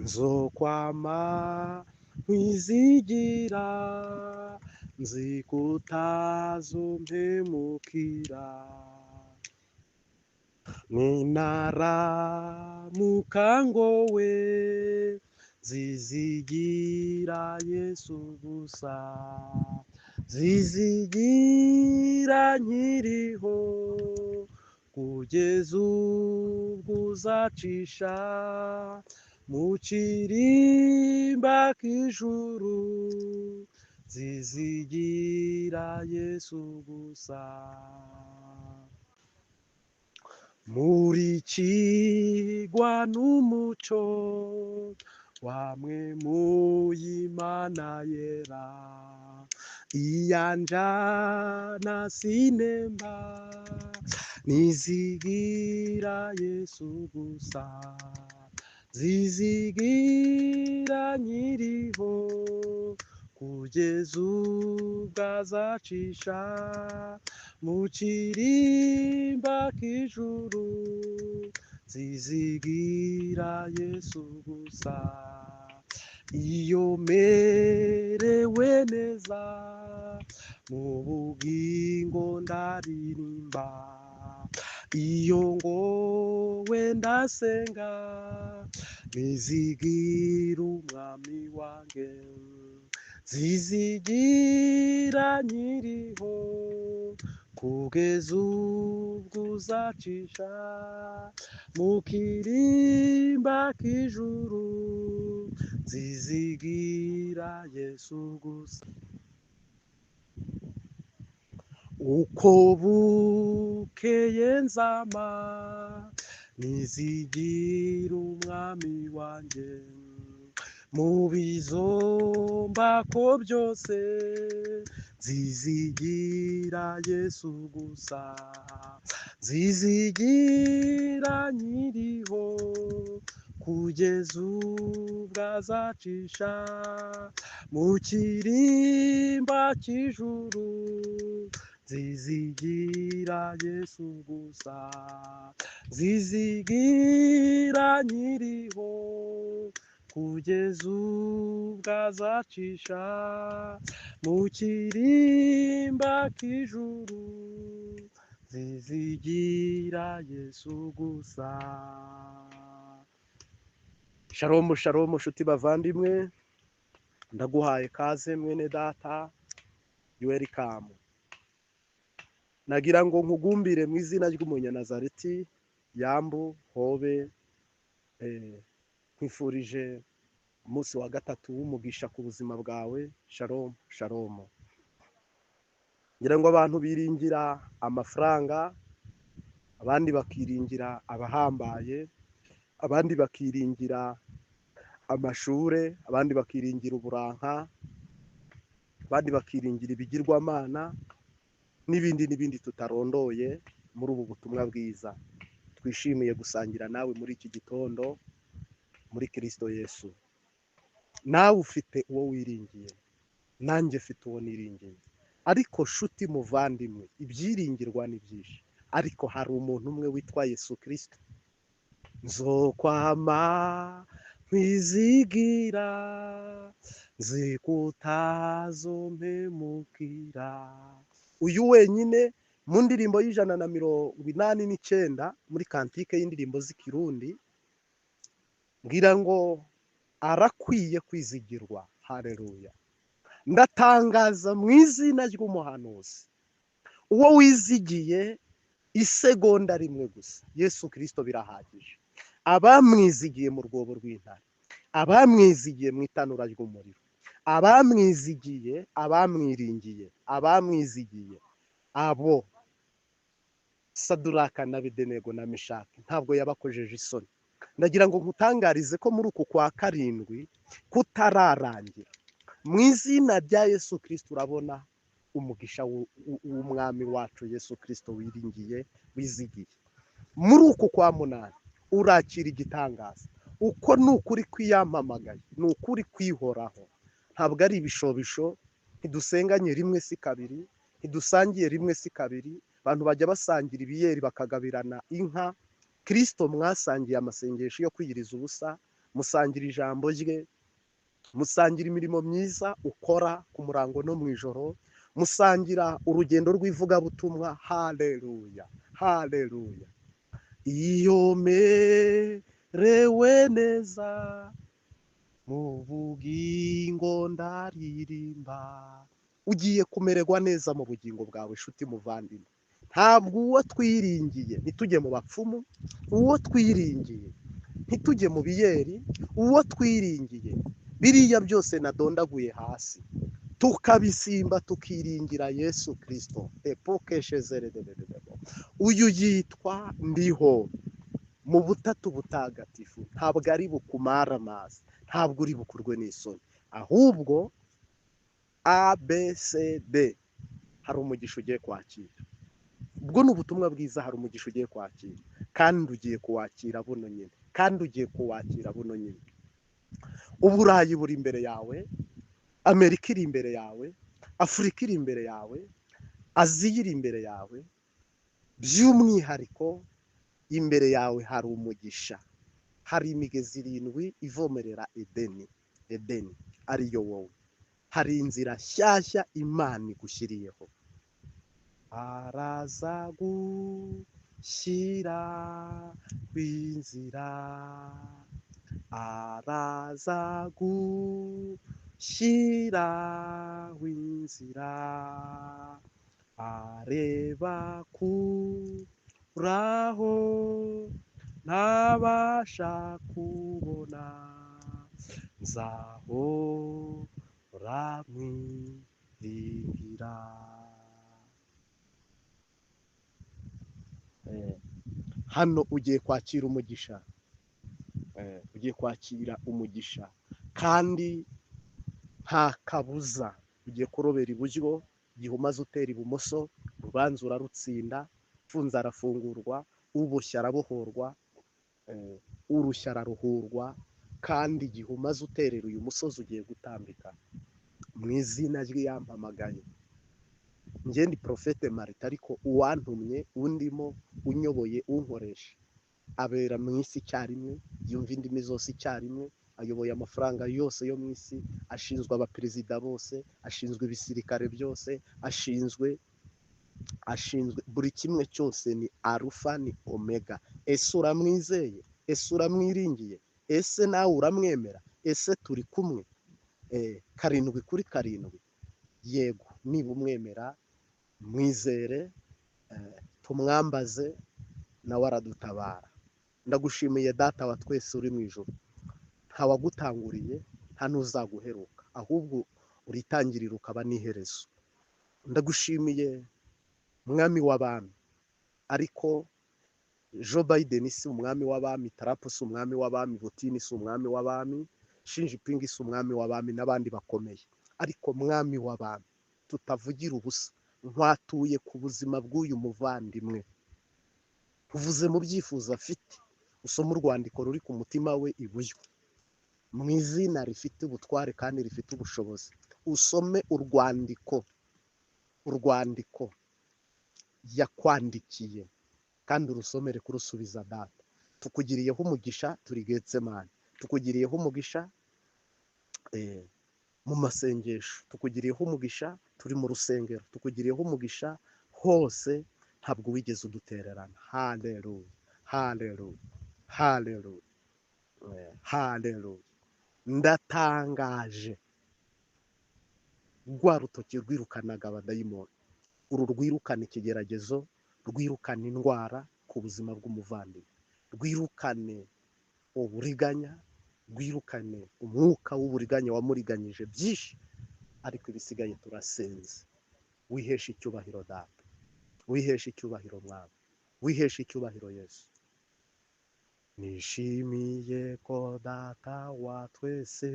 Nzokwama nkwizigira, nzi ko utazompemukira. Ninaramuka ngowe, nzizigira Yesu gusa, nzizigira nkiriho, kugeza ubwo uzacisha mu kirimba k'ijuru, nzizigira Yesu gusa. Murikirwa n'umuco wamwe muy'Imana yera, iyanjana sinemba, nizigira Yesu gusa, nzizigira nkiriho, kugeza ubwo azacisha mu kirimba k'ijuru, nzizigira Yesu gusa. Iyo merewe neza mu bugingo ndaririmba, iyo ngowe ndasenga, nizigira umwami wanjye, nzizigira nkiriho, kugeza ubwo uzacisha mu kirimba k'ijuru, nzizigira Yesu gusa. Uko bukeye nzama, nizigira umwami wanjye, mu bizombako byose, nzizigira Yesu gusa, nzizigira nkiriho, kugeza ubwo azacisha mu kirimba cy'ijuru, nzizigira Yesu gusa, nzizigira nkiriho, kugeza ubwo azacisha mu kirimba k'ijuru, nzizigira Yesu gusa. Shalom shalom nshuti bavandimwe, ndaguhaye kaze mwene data, welcome. Nagira ngo nkugumbire mu izina ry'umunyanazareti, yambu hobe, nkwifurije umunsi wa gatatu w'umugisha ku buzima bwawe. Shalom shalom. Ngira ngo abantu biringira amafaranga, abandi bakiringira abahambaye, abandi bakiringira amashure, abandi bakiringira uburanka, abandi bakiringira ibigirwamana n'ibindi n'ibindi tutarondoye muri ubu butumwa bwiza twishimiye gusangira nawe muri iki gitondo muri Kristo Yesu. Nawe ufite uwo wiringiye, nanjye mfite uwo niringiye. Ariko shuti muvandimwe, ibyiringirwa ni byinshi, ariko hari umuntu umwe witwa Yesu Kristo. Nzokwama nkwizigira, nzi ko utazompemukira. Uyu wenyine mu ndirimbo y'189 muri kantike y'indirimbo z'ikirundi, ngira ngo arakwiye kwizigirwa. Haleluya. Ndatangaza mu izina ry'umuhanuzi, uwo wizigiye isegonda rimwe gusa, Yesu Kristo birahagije. Abamwizigiye mu rwobo rw'intare, abamwizigiye mu itanura ry'umuriro, abamwizigiye, abamwiringiye, abamwizigiye, abo Saduraka na Abedenego na Meshaki ntabwo yabakojeje isoni. Ndagira ngo nkutangarize ko muri uku kwa karindwi kutararangira, mu izina rya Yesu Kristo urabona umugisha w'umwami wacu Yesu Kristo wiringiye, wizigiye. Muri uku kwa munani urakira igitangaza. Uko ni ukuri kwiyamamagaye, ni ukuri kwihoraho, ntabwo ari ibishobisho. Ntidusenganye rimwe si kabiri, ntidusangiye rimwe si kabiri. Abantu bajya basangira ibiyeri bakagabirana inka. Kristo mwasangiye amasengesho yo kwiyiriza ubusa, Musangira ijambo rye, musangira imirimo myiza ukora ku murango no mu ijoro, musangira urugendo rw'ivugabutumwa. Haleluya, haleluya. Iyo merewe neza mu bugingo ndaririmba. Ugiye kumererwa neza mu bugingo bwawe, nshuti muvandimwe. Ntabwo uwo twiringiye ntitujye mu bapfumu, uwo twiringiye ntitujye mu biyeri, uwo twiringiye biriya byose nadondaguye hasi tukabisimba tukiringira Yesu Kristo. Uyu yitwa Ndiho mu butatu butagatifu. Ntabwo ari bukumara amazi, ntabwo uri bukurwe n'isoni, ahubwo ABCD hari umugisha ugiye kwakira. Ubwo ni ubutumwa bwiza, hari umugisha ugiye kwakira, kandi ugiye kuwakira buno nyine, kandi ugiye kuwakira buno nyine. Uburayi buri imbere yawe, Amerika iri imbere yawe, Afurika iri imbere yawe, Aziya iri imbere yawe. By'umwihariko imbere yawe hari umugisha, hari imigezi irindwi ivomerera Edeni, Edeni ariyo wowe. Hari inzira nshyashya Imana igushyiriyeho. Araza gushyira kw'inzira, araza gushyira w'inzira, areba kuraho ntabasha kubona, nzahora mwiringira. Hano ugiye kwakira umugisha, ugiye kwakira umugisha, kandi nta kabuza. Ugiye kurobera iburyo, igihe umaze utera ibumoso, urubanza urarutsinda, ufunze arafungurwa, uboshye arabohorwa, urushya araruhurwa. Kandi igihe umaze uterera uyu musozi ugiye gutambika mu izina ry'iyampamagaye. Njye ndi Profete Marita, ariko uwantumye, undimo, unyoboye, unkoresha, abera mu isi icyarimwe, yumva indimi zose icyarimwe, ayoboye amafaranga yose yo mu isi, ashinzwe abaperezida bose, ashinzwe ibisirikare byose, ashinzwe buri kimwe cyose. Ni Arufa, ni Omega. Ese uramwizeye? Ese uramwiringiye? Ese nawe uramwemera? Ese turi kumwe? 7 kuri 7. Yego, niba umwemera mwizere, tumwambaze, nawe aradutabara. Ndagushimiye Data wa twese uri mu ijuru, ntawagutanguriye, nta n'uzaguheruka, ahubwo uritangirira ukaba n'iherezo. Ndagushimiye Mwami w'abami, ariko Joe Biden si umwami w'abami, Trump si umwami w'abami, Putin si umwami w'abami, Xi Jinping si umwami w'abami, n'abandi bakomeye. Ariko Mwami w'abami, tutavugira ubusa, nkwatuye ku buzima bw'uyu muvandimwe, uvuze mu byifuzo afite, usoma urwandiko ruri ku mutima we iburyo, mu izina rifite ubutware kandi rifite ubushobozi. Usome urwandiko, urwandiko yakwandikiye, kandi urusomere kurusubiza Data. Tukugiriyeho umugisha, turi Getsemani, tukugiriyeho umugisha mu masengesho, tukugiriyeho umugisha turi mu rusengero, tukugiriyeho umugisha hose, ntabwo wigeze udutererana. Haleluya, haleluya, haleluya, haleluya. Ndatangaje rwa rutoki rwirukanaga abadayimoni, uru rwirukana ikigeragezo, rwirukana indwara ku buzima bw'umuvandimwe, rwirukane uburiganya, rwirukane umwuka w'uburiganya wamuriganyije byinshi. Ariko ibisigaye turasenze. Wiheshe icyubahiro Data, wiheshe icyubahiro Mwami, wiheshe icyubahiro Yesu. Nishimiye ko Data wa twese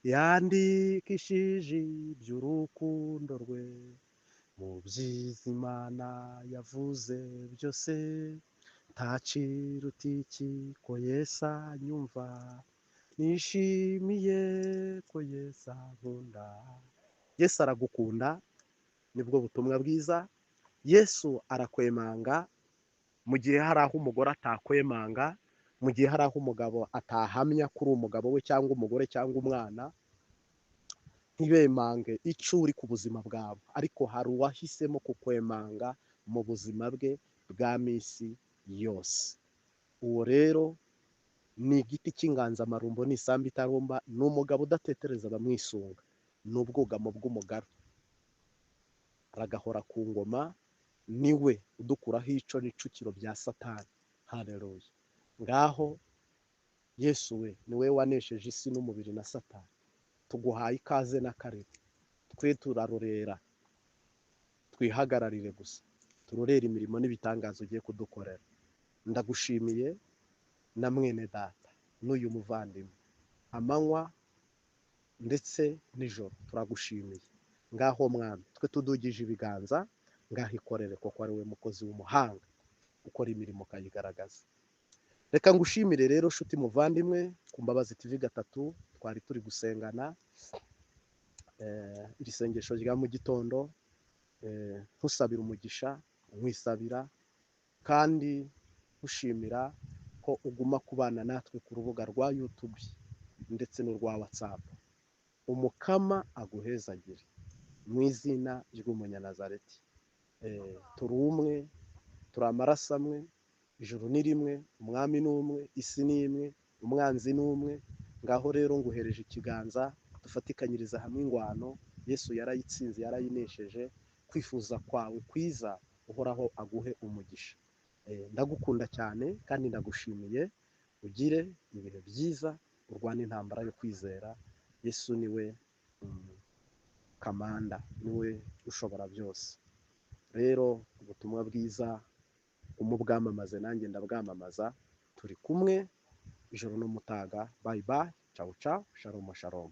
yandikishije iby'urukundo rwe, mu byiza Imana yavuze byose, ntaciruta iki ko Yesu anyumva. Nishimiye ko Yesu ankunda. Yesu aragukunda, nibwo butumwa bwiza. Yesu arakwemanga mu gihe hari aho umugore atakwemanga. Mu gihe hari aho umugabo atahamya kuri umugabo we cyangwa umugore cyangwa umwana, ntibemange icyo uri ku buzima bwabo, ariko hari uwahisemo kukwemanga mu buzima bwe bwa minsi yose. Uwo rero ni igiti cy'inganzamarumbo, ni isambu itarumba, ni umugabo udatetereza abamwisunga, ni ubwugamo bw'umugaru, aragahora ku ngoma, niwe udukuraho ico n'icukiro bya Satani. Haleluya! Ngaho Yesu we, niwe wanesheje isi n'umubiri na Satani. Tuguhaye ikaze n'akarere, twe turarorera, twihagararire gusa, turorere imirimo n'ibitangaza ugiye kudukorera. Ndagushimiye na mwene data n'uyu muvandimwe, amanywa ndetse nijoro turagushimiye. Ngaho mwami, twe tudugije ibiganza, ngaho ikorere, kuko ari we mukozi w'umuhanga ukora imirimo ukayigaragaza. Reka ngushimire rero nshuti muvandimwe, ku Mbabazi TV 3 twari turi gusengana iri sengesho rya mu gitondo, nkusabira umugisha, nkwisabira kandi nkushimira ko uguma kubana natwe ku rubuga rwa YouTube ndetse n'urwa WhatsApp. Umukama aguhezagire mu izina ry'Umunyanazareti. Turi umwe, turi amaraso amwe, ijuru ni rimwe, umwami ni umwe, isi ni imwe, umwanzi ni umwe. Ngaho rero nguhereje ikiganza, dufatikanyiriza hamwe ingwano. Yesu yarayitsinze, yarayinesheje. Kwifuza kwawe kwiza, Uhoraho aguhe umugisha. Ndagukunda cyane kandi ndagushimiye. Ugire ibihe byiza, urwane intambara yo kwizera. Yesu niwe kamanda, niwe ushobora byose. Rero ubutumwa bwiza umubwamamaze, nanjye ndabwamamaza. Turi kumwe ijoro n'umutaga. Bye bye, ciao ciao, shalom shalom.